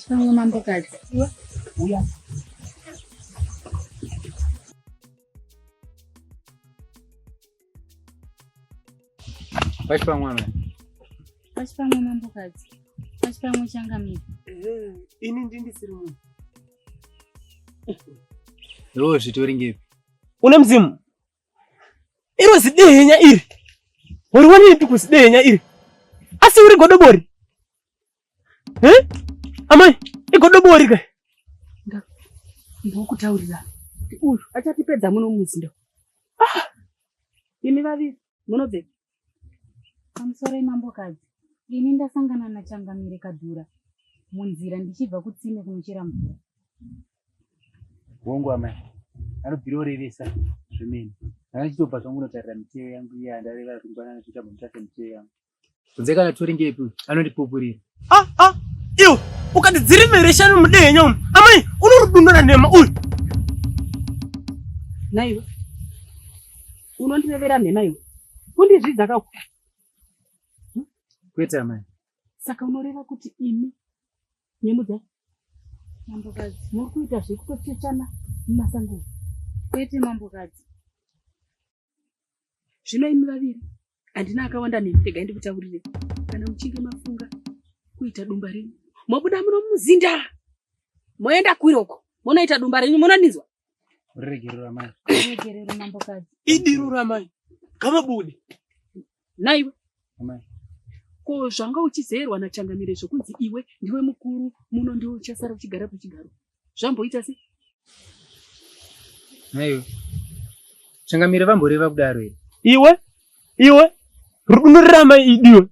Pachipamwe mambokadzi. Iwe uya. Pachipamwe amai. Pachipamwe mambokadzi. Pachipamwe changamire. Eh, ini ndindisiri munhu. Iwe zvitori ngepi? Une mzimu. Iro zidehenya iri. Uri kuzidehenya iri? Asi uri godobori. Eh? Amai, igodobori ka. Ndokutaurira kuti uyu achatipedza muno mumuzinda. Ah! Imi vaviri munobvepi? Pamusoro mambokadzi. Ini ndasangana naChangamire Kadhura munzira ndichibva kutsime kunochera mvura. Hongu amai, anobvira orevesa zvemene. Ndanga ndichitobva zvangu kunotarira miteyo yangu iya yandareva rungwanani kuti ambonditarisa miteyo yangu. Kunze kana tori ngepi anondipupurira. Ah ah, iwe ukati dziri mhere shanu mudehenya umu. Amai, unorudundura nhema uyu. Naiwe unondirevera nhema iwe, kundizvidza kako. Kwete amai. Saka unoreva kuti imi Nyemudza. Mambokadzi. Muri kuita zvekutochechana mumasango. Kwete mambokadzi. Zvino imi vaviri handina akawanda nemi, regai ndikutaurire. Kana muchinge mafunga kuita dumba renyu, mobuda muno mumuzinda moenda kwiri uko monoita dumba renyu, munondinzwa? Ruregerero amai. Ruregerero mambokadzi. Idiro ramai. Ngavabude. Naiwe. Amai. Ko zvanga uchizeyerwa naChangamire zvokunzi iwe ndiwe mukuru muno ndiwe uchasara uchigara pachigaro. Zvamboita sei? Naiwe. Changamire vamboreva kudaro here? Iwe, iwe, rudunurira ramai idiwe.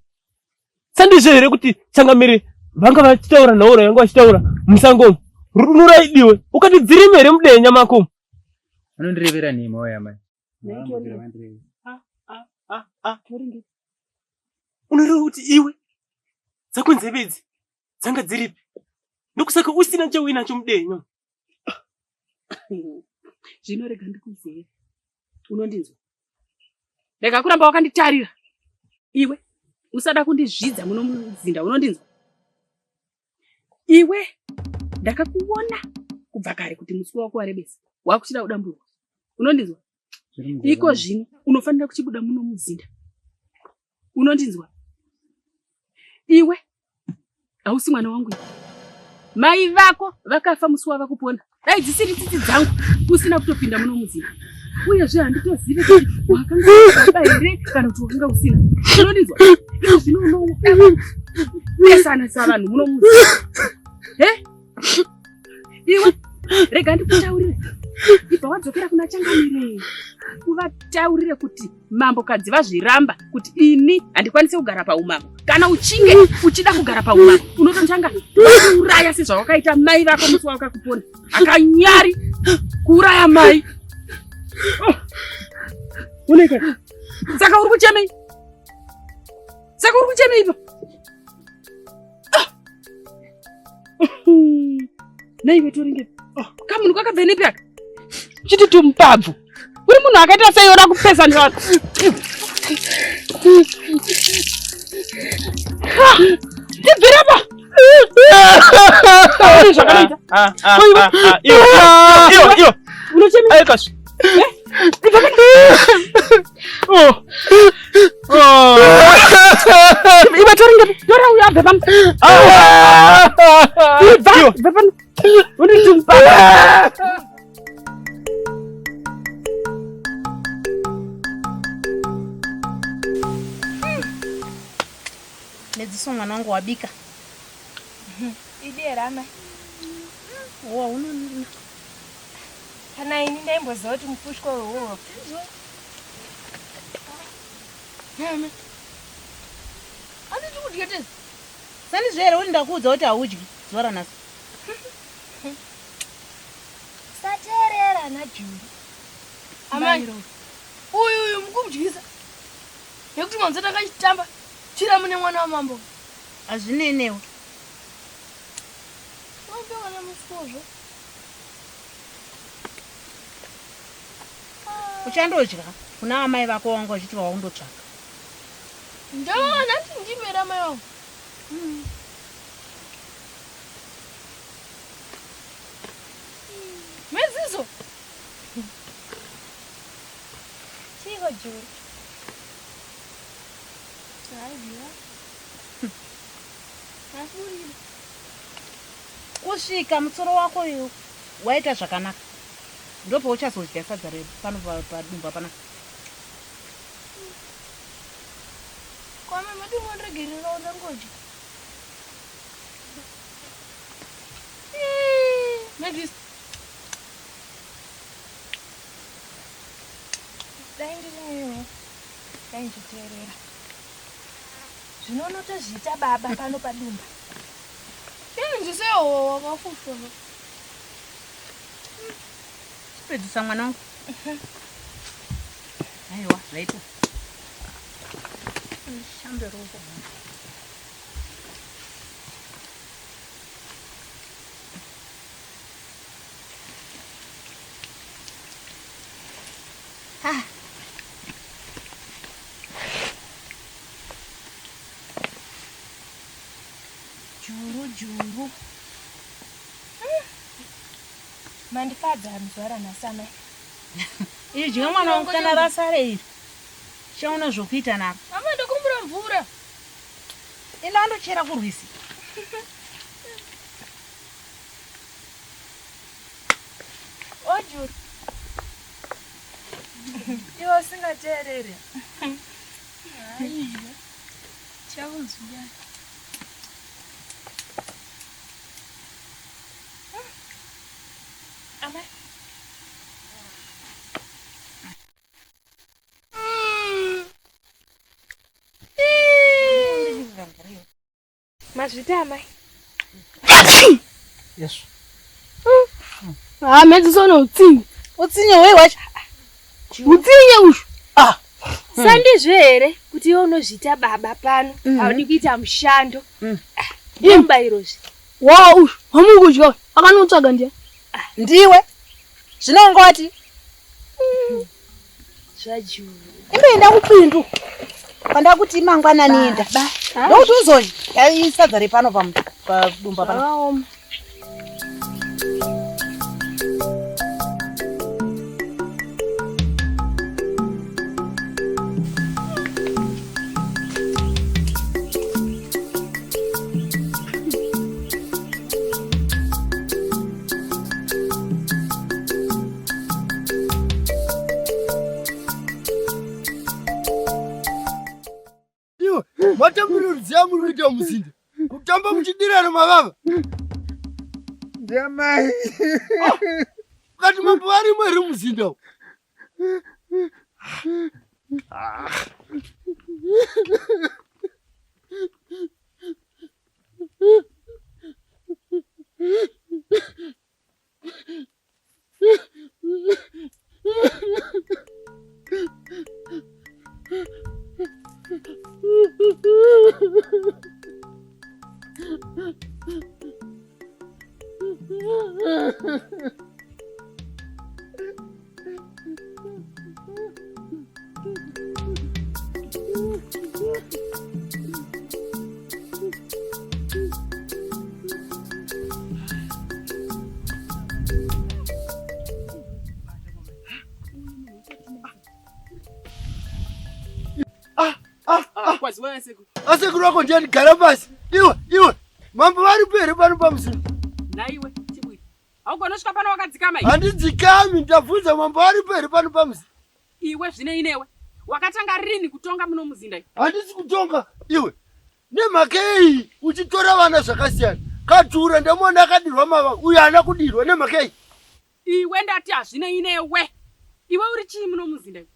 Sandizvo here kuti Changamire vanga vachitaura nhauro yanga vachitaura musango umu. Rudunura idiwe. Ukati dzirime here mudehenya mako umu? Anondirevera nhema uya amai. Unoreva kuti iwe dzako nzeve idzi dzanga dziripi? Ndokusaka usina chauinacho mudehenya. Zvino rega ndikuzive. Unondinzwa? Rega kuramba wakanditarira. Iwe usada kundizvidza muno muzinda, unondinzwa? Iwe ndakakuona kubva kare kuti muswe wako warebesa, wakuchida kudamburwa. Unondinzwa? Iko zvino unofanira kuchibuda muno muzinda. Unondinzwa? Iwe hausi mwana wangu iwe. Mai vako vakafa musi wava kupona. Dai dzisiri tsitsi dzangu usina kutopinda muno muzinda. Uyezve handitozive kuti wakanga baba here kana kuti wakanga usina. Unondinzwa? Iko zvino unoda kupesanisa vanhu muno muzinda. He? Iwe rega ndikutaurire. Ibva wadzokera kuna Changamire. Uvataurire kuti mambokadzi vazviramba kuti ini handikwanisi kugara paumambo. Kana uchinge uchida kugara paumambo unototanga kuuraya sezvawakaita mai vako musi wawakakupona. Akanyari kuuraya mai. Oh. Unoita. Saka uri kuchemei? Saka uri kuchemei ipa? Naiwe toringe. Oh, kamunhu kakabve nepi aka? Chiti tumupabvu. Uri munhu akaita sei oda kupesanisa. Tibvire pa. Zvakanoita. Iwe, iwe, iwe. Unochemei? Ayo kasvi. Oh. Oh. Iwe toringe. Tora uyo abve pano. Ibva, ibva pano. Uri tumupabvu. Nedziso mwana wangu wabika. Idi here amai? Wa unonina. Kana ini ndaimboziva kuti mufushwa wehowa. Mama. Handiti kudya tese. Sandizvo here kuti ndakuudza kuti haudyi zuva ranhasi? Sateerera ana Juli. Amai, uyu uyu mukumudyisa nekuti manzo takachitamba chiramu nemwana wamambo. Hazvinei newe. Unopiwa nemuskozvo. Uchandodya kuna amai vako wanga uchiti waundotsvaka. Ndawana ndimera amai vangu. Chiiko Juru? Kusvika mutsoro wako uyu waita zvakanaka ndopauchazodya sadza redu pano padumba panapa. Kwame mati unondiregerera ndangodya. Mavis. Dai ndiri newe dai ndichiteerera. Zvino unotozviita baba pano padumba. Inzisewo wakafushwa. Chipedzisa mwana wangu. Aiwa, zvaita. Shambe ruoko. Ah. Juru juru. Mandifadza zuva ranhasi amai. Idya mwana wangu kana rasare iri. Chaona zvokuita naro. Mama ndokumbura mvura. Enda wandochera kurwizi. Ojuru. Iwe usingateereri. Haidya. Chaunzwa. Amai. Mazvita amai. Yes. Ah, medziso une utsinye. Utsinye hwei hwacho? Utsinye ushu. Ah. Sandizvo here kuti iwe unozviita baba pano haudi kuita mushando. Mubairozve. Wa ushu, hamu kudya. Akanotsvaga ndiye. Ndiwe. Zvinongoti Zvajuru. imboenda kupindu. Pandakuti mangwanani enda. Ndokuti uzodya sadza repano padumba pano. Zvakaoma. Iwe, matambiro rudziya muri kuita muzinda. Kutamba muchidirana mavava. Ndiamai. Ukati mambo varimo here muzinda umu? Kwaziwa sekuru. Asekuru wako ndiani gara pasi. Iwe, iwe. Mambo varipo here pano pamuzinda? Naiwe chibwiri. Haugonosvika pano wakadzikama iwe. Handidzikami, ndabvunza mambo varipo here pano pamuzinda? Iwe zvine inewe. Wakatanga rini kutonga muno muzinda iwe? Handisi kutonga iwe. Nemhaka yei uchitora vana zvakasiyana? Katura ndamuona akadirwa mava, uyu haana kudirwa nemhaka yei? Iwe ndati hazvine inewe. Iwe uri chii muno muzinda iwe?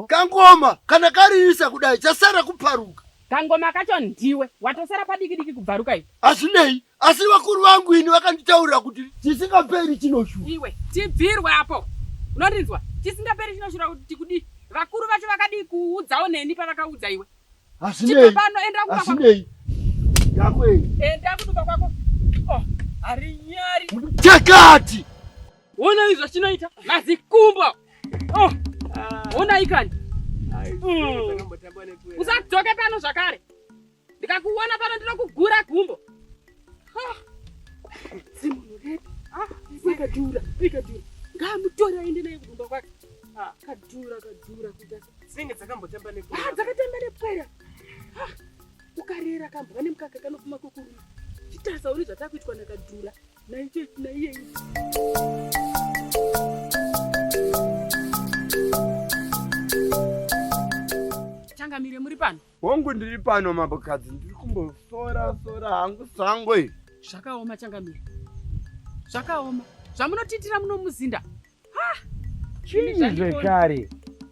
Kangoma kana karirisa kudai chasara kuparuka. Kangoma kacho ndiwe. Watosara padiki diki kubvaruka iwe. Hazvinei, asi vakuru vangu ini vakanditaurira kuti chisingaperi chinoshura. Iwe tibvirwe apo. Unondinzwa? Chisingaperi chinoshura kuti kudii? Vakuru vacho vakadii kuudzawo neni pavakaudza iwe? Hazvinei. Chibva pano enda kumba kwako. Hazvinei. Yako iyi. Enda kudumba kwako. Oh, harinyari. Chakati. Ona izvo chinoita mazikumbo. Oh. Ona ikani. Usadzoke pano zvakare. Ndikakuona pano ndinokugura gumbo. Ah. Zimunhu repi? Ah, ikadhura, ikadhura. Ngaamutore aende naye kudumba kwake. Ah, kadhura kadhura kuita Dzinenge dzakambotamba nepwere. Ah, dzakatamba nepwere. Ah, ukarera kambwa nemukaka kanofuma kukuruma. Chitarisa uri zvatakuitwa nakadhura naicho naiyeyu. Changamire muri pano? Hongu ndiri pano mambokadzi, ndiri kumbosora sora hangu sango iri. Zvakaoma changamire. Zvakaoma. Zvamunotiitira muno muzinda. Ha! Chii zvekare?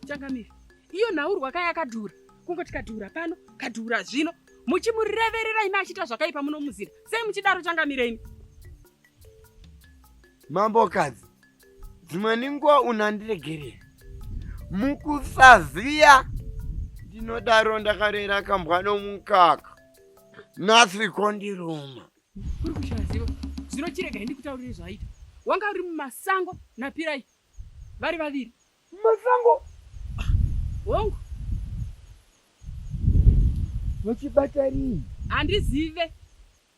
Changamire. Iyo nhaurwa kaya yakadhura. Kungoti kadhura pano, kadhura zvino. Muchimureverera imi achiita zvakaipa muno muzinda. Sei muchidaro changamire imi? Mambokadzi, dzimweni nguva unandiregerera. Mukusaziya ndinodaro ndakarera kambwa nomukaka. Nhasi kondiruma. Kuri kushaya zivo. Zvino chiregai ndikutaurire zvaita. Wanga uri mumasango naPirai vari vaviri. Mumasango? Hongu. Vachibata rii? Handizive.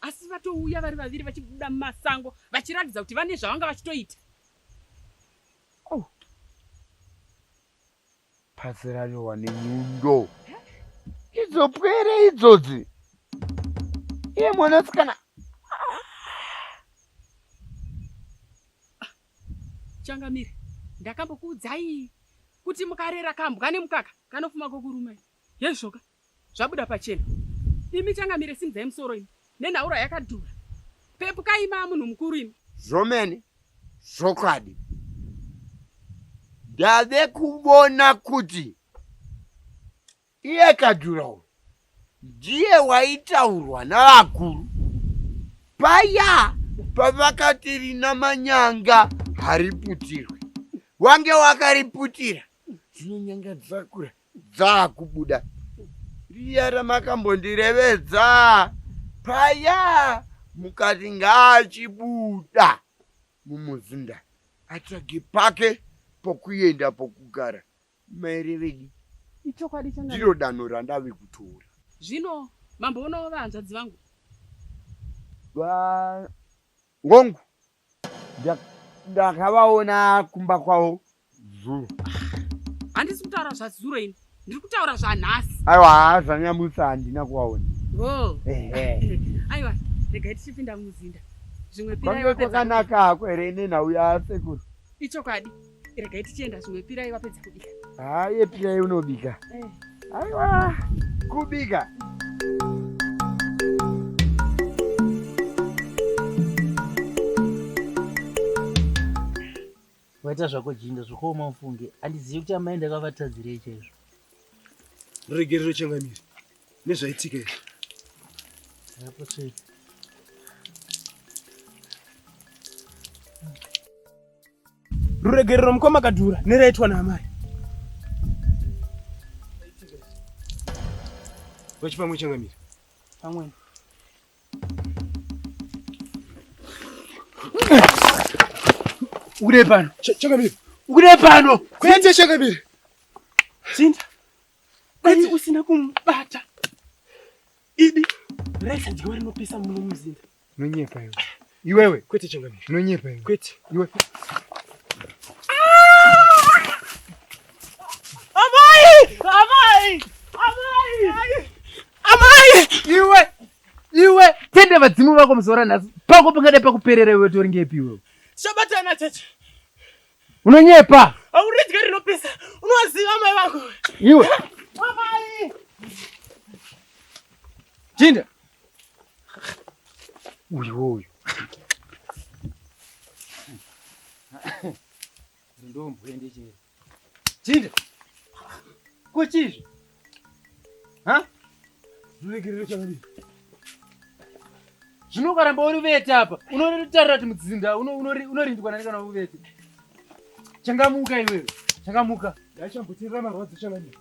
Asi vatouya vari vaviri vachibuda mumasango vachiratidza kuti vane zvavanga vachitoita. Oh. Pasi rarohwa nenyundo. Idzo pwere idzodzi. Iye mwanasikana. Changamire, ndakambokuudzai kuti mukarera kambwa nemukaka kanofuma kokurumai. Yezvoka. Zvabuda pachena. Imi changamire simudzai musoro imi. Nenhaura yakadhura. Pepukai maa munhu mukuru imi. Zvomene zvokwadi ndave kuvona kuti iye Kadhura uyu ndiye waitaurwa navakuru paya pavakati rina manyanga hariputirwe wange wakariputira zvino nyanga dzakura dzakubuda riya ramakambondirevedza paya mukati ngaachibuda mumuzinda atsvage pake pokuenda pokugara mairevedi Ichokwadi changamire. Ndiro danho randave kutora. Zvino mamboonawo vahanzvadzi vangu? Va Ngongu Ndakavaona kumba kwavo zuro. Handisi kutaura zvazuro ini. Ndiri kutaura zvanhasi. Aiwa haa zvanyamusa handina kuvaona. Oh. Ehe. Aiwa, regai tichipinda mumuzinda. Zvimwe pirai Kwange wapedza. kwakanaka hako here nenhau yasekuru? Ichokwadi. Regai tichienda zvimwe pirai wapedza kubika. Haa iye pirai unobika. Eh. Aiwa kubika. Waita zvako jinda zvakaoma ufunge. Handizivi kuti amai ndakavatadzirei chaizvo. Ruregerero changamire nezvaitika izvi. Apo tsvee. Ruregerero mukoma Kadhura neraitwa naamai. Vachipamwe changamire. Pamweni. Ukudei pano? Changamire. Ukudei pano? Kwete changamire. Chinda. Dai usina kumubata. Idi raisadyiwa rinopisa muno muzinda. Unonyepa iwe. Iwewe. Kwete changamire. Unonyepa iwe. Kwete. Iwe. Amai! Amai! Amai! Amai! Iwe. Iwe, tende vadzimu vako muzuva ranhasi. Pako pangadai pakuperera iwe tori ngepi iwewe. Tichabatana tete. Unonyepa. Auridye rinopisa. Unoziva amai vako. Iwe. Amai! Jinda. Uyu uyu. Ndombwende chero. Jinda. Ko chizvi? Ha? Ruregerero chakadii? Zvino ukaramba uri vete apa, unotarira kuti muzinda unorindwa nani kana uvete. Changamuka iwewe. Changamuka. Ndachamboterera marwadzo changamire.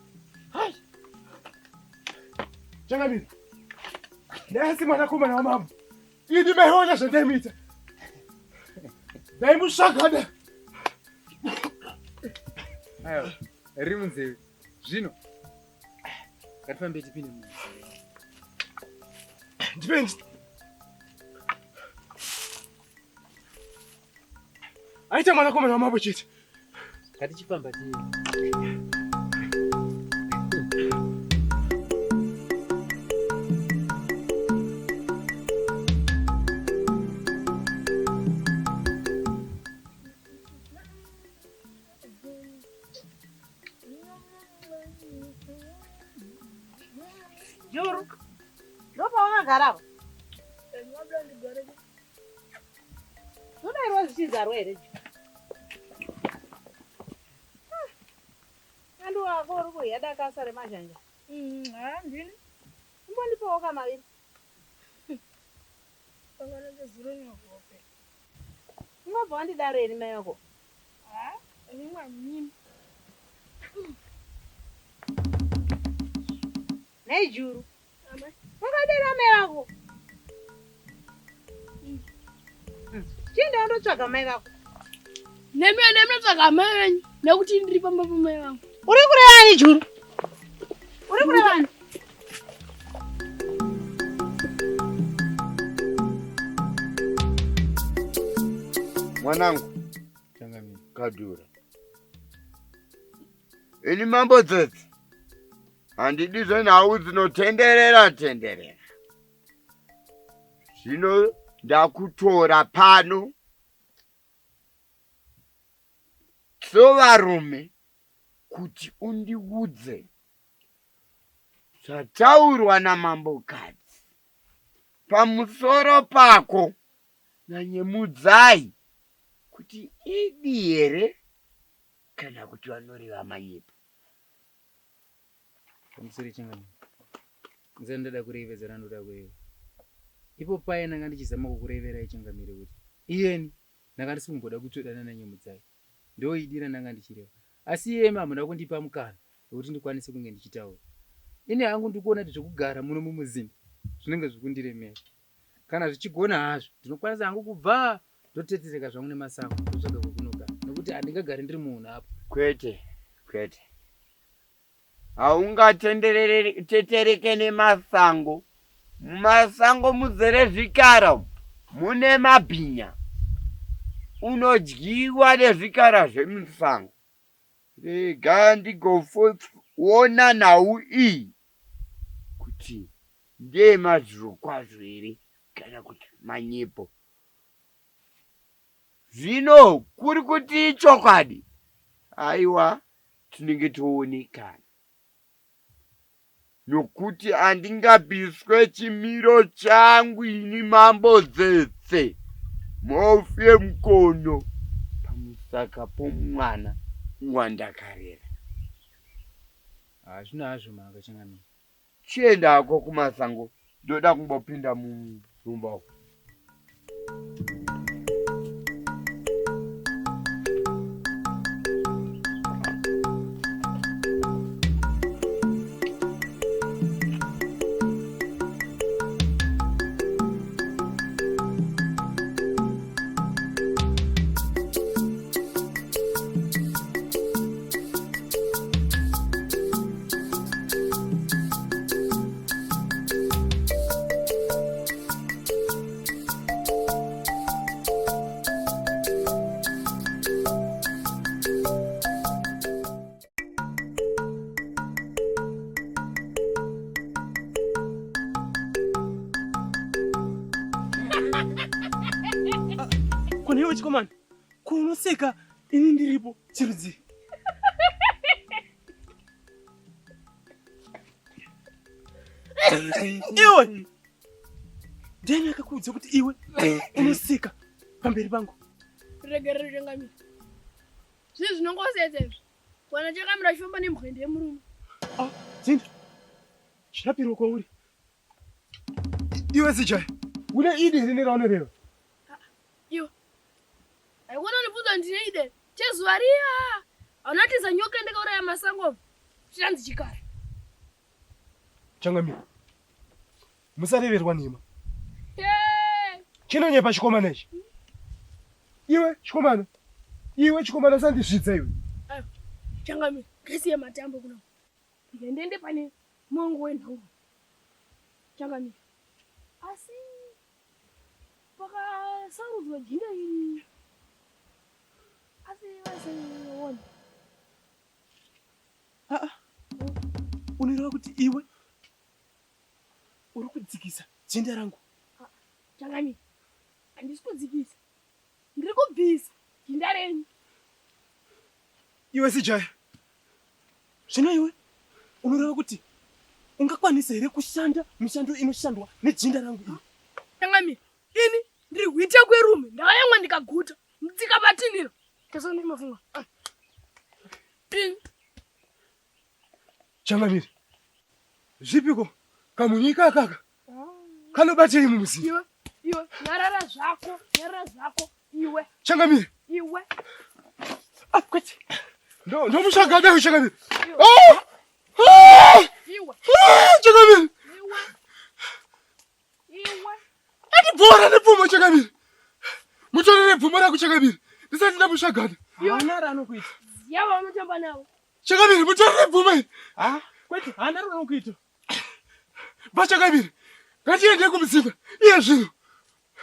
Hai. Changamire. Ndasi mwanakomana wamambo. Ini maiona zvandaimuita. Ndaimusvagada. Aiwa, riri munzeve. Zvino ngatifambe tipinde munzeve. Ndipe. Aita mwanakomana wamambo chete. Ngatichifamba tiende. Juru, ndopawakagara apa? Zvodairwa zvichizarwa here? Andi wako uri kurya dakasa remazhanja. Handini. Umbondipawo kamaviri. Ungabva wandidaro here mai wako? Nhai Juru. Ungadero mai vako. Chienda undotsvaga mai vako. Nemi nemi ndotsvaga mai venyu nekuti ndiri pamba pamai vangu. Uri kurevani Juru? Uri kurevani? Mwanangu Kadura, ini mambo Tsetse handidi zvenhau dzinotenderera tenderera. Zvino ndakutora pano sovarume kuti undiudze zvataurwa namambokadzi pamusoro pako naNyemudzai kuti idi here kana kuti vanoreva manyepo. Pamusoro changamire. Nzira ndada kureva zvandoda kureva. Ipo paye ndanga ndichizama kukureverai changamire kuti iyeni ndanga ndisi kumboda kutsvedana naNyemudzai. Ndoidi randanga ndichireva. Asi iyemi hamuna kundipa mukana wekuti ndikwanise kunge ndichitaura. Ini hangu ndikuona kuti zvekugara muno mumuzinda zvinenge zvikundiremera. Kana zvichigona hazvo ndinokwanisa hangu kubva ndotetereka zvangu nemasango ndotsvaga kwekunogara nekuti handingagari ndiri munhu apo. Kwete, kwete. Haungatendereke nemasango. Mumasango muzere zvikara umu, mune mabhinya. Unodyiwa nezvikara zvemusango. Rega ndigoona nhau iyi kuti ndeyemazvirokwazvo here kana kuti manyepo. Zvino kuri kuti ichokwadi, aiwa tinenge toonekana nokuti handingabviswe chimiro changu ini mambo Dzetse mhofu yemukono pamusaka pomwana wandakarera. Hazvina hazvo mhaka changamire. Chienda hako kumasango ndoda kumbopinda mumba umu. Kune iwe chikomana, ko unoseka ini ndiripo chirudzii? Iwe ndiani akakuudza kuti iwe unoseka pamberi pangu? Regerero changamire. Zvinhu zvinongosetsa izvi. Kuwana chakamira chifamba nembwende yemurume. Ah, Zinda. Zvirapirwa kwauri. Iwe Zijaya, une idi here neraunoreva? Iwe. Haikona unibvunza ndine ide. Chezuva riya. Hauna tiza nyoka ndakauraya masango. Chiranzi chikara. Changamire. Musareverwa nhema. Chinonyepa chikomana ichi. Iwe chikomana. Iwe chikomana usandizvidza iwe. Changamire, ngasiye matambo kuno. Ndende pane mongo wenhau. Changamire. Asi pakasarudzwa jinda iri. Asi vaseiona. Aa, unoreva kuti iwe uri kudzikisa jinda rangu? Changamire, handisi kudzikisa. Ndiri kubvisa jinda renyu. Iwe sijaya. Zvino iwe unoreva kuti ungakwanisa here kushanda mishando inoshandwa nejinda rangu iri? Changamire, ini ndiri hwite kwerume ndakayamwa ndikaguta nditsika patiniro. Tasoni mafunga. Ah. Ini Changamire. Zvipiko kamunyika akaka kanobatei mumuzinda? Iwe, iwe, nyarara zvako, nyarara zvako, iwe. Changamire. Iwe. Ah, kwete. Ndo ndomutsvaga dai changamire. Ah! Ah! Iwe. Ah, changamire. Iwe. Iwe. Andibhora nepfumo changamire. Mutorere bvumo rako changamire. Ndisati ndamutsvagana. Haana raanokuita. Ziya vaunotamba navo. Changamire, mutorere bvumo iri. Ah, kwete, haana raanokuita. Bva changamire, ngatiende kumuzinda iye zvino.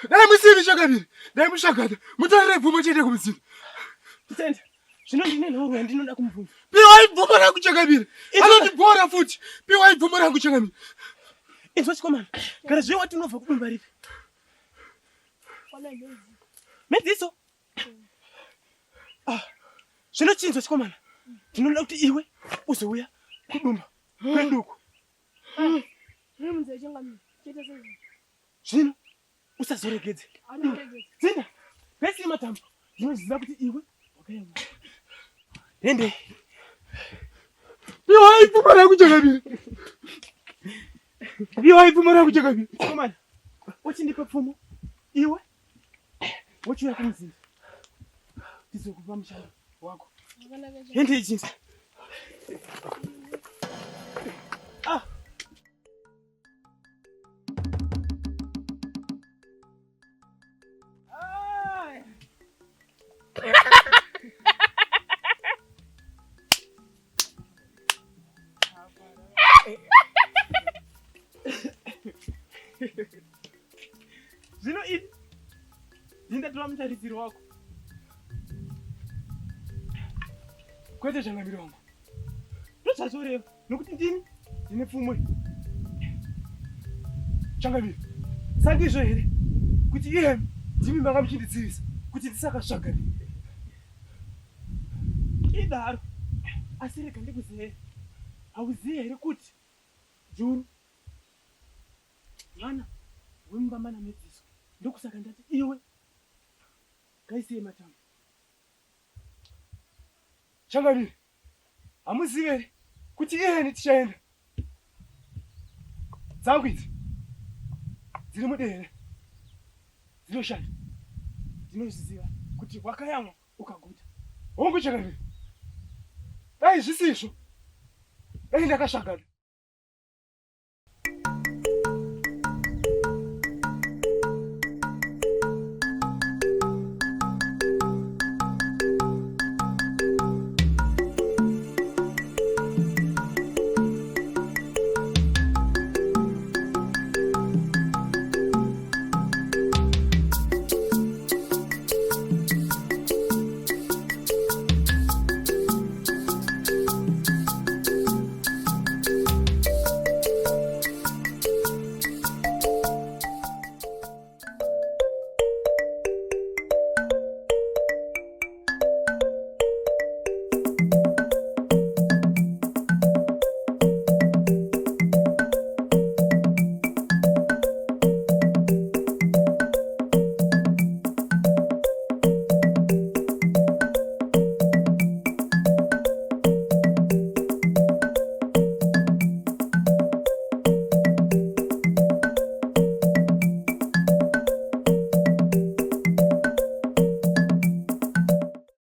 Dai musiri changamire, dai mutsvagana. Mutorere bvumo tiende kumuzinda. Titende. Zvino ndine nhauro yandinoda kumubvunza. Piwai bvumo rangu changamire. Anondibhora futi. Piwai bvumo rangu changamire. Inzwa chikomana, gara zviye wati unobva kudumba ripi? Medziso. Ah, zvino chinzwa chikomana, ndinoda kuti iwe uzouya kudumba kweduku. Zvino usazoregedze. Dzinda, ngaisiye matambo. Ndinoziva kuti iwe wakayamwa. Hende. Piwai pfuma rangu changamire. Piwai pfumo rangu changamire. Chikomana, uchindipa pfumo iwe wochiuya kumuzinda tizokupa mushando wako. Hende ichinzi. Ah. Zvino ini ndindatora mutarisiri wako. Kwete changamire wangu. Ndozvazvoreva nokuti ndini ndine pfumwe. Changamire, sandizvo here kuti iye ndimi manga muchindidzivisa kuti ndisakasvaga Idaro. Asi rega ndikuzive. Hauzive here kuti Juru mwana wemumba mana Medziso ndokusaka ndati iwe ngaisiye matambo. Changamire, hamuzive here kuti iyeni tichaenda dzangu idzi dziri mudehere dzinoshanda. Ndinozviziva kuti wakayamwa ukaguta. Hongu changamire, dai zvisizvo dai ndakasvagana.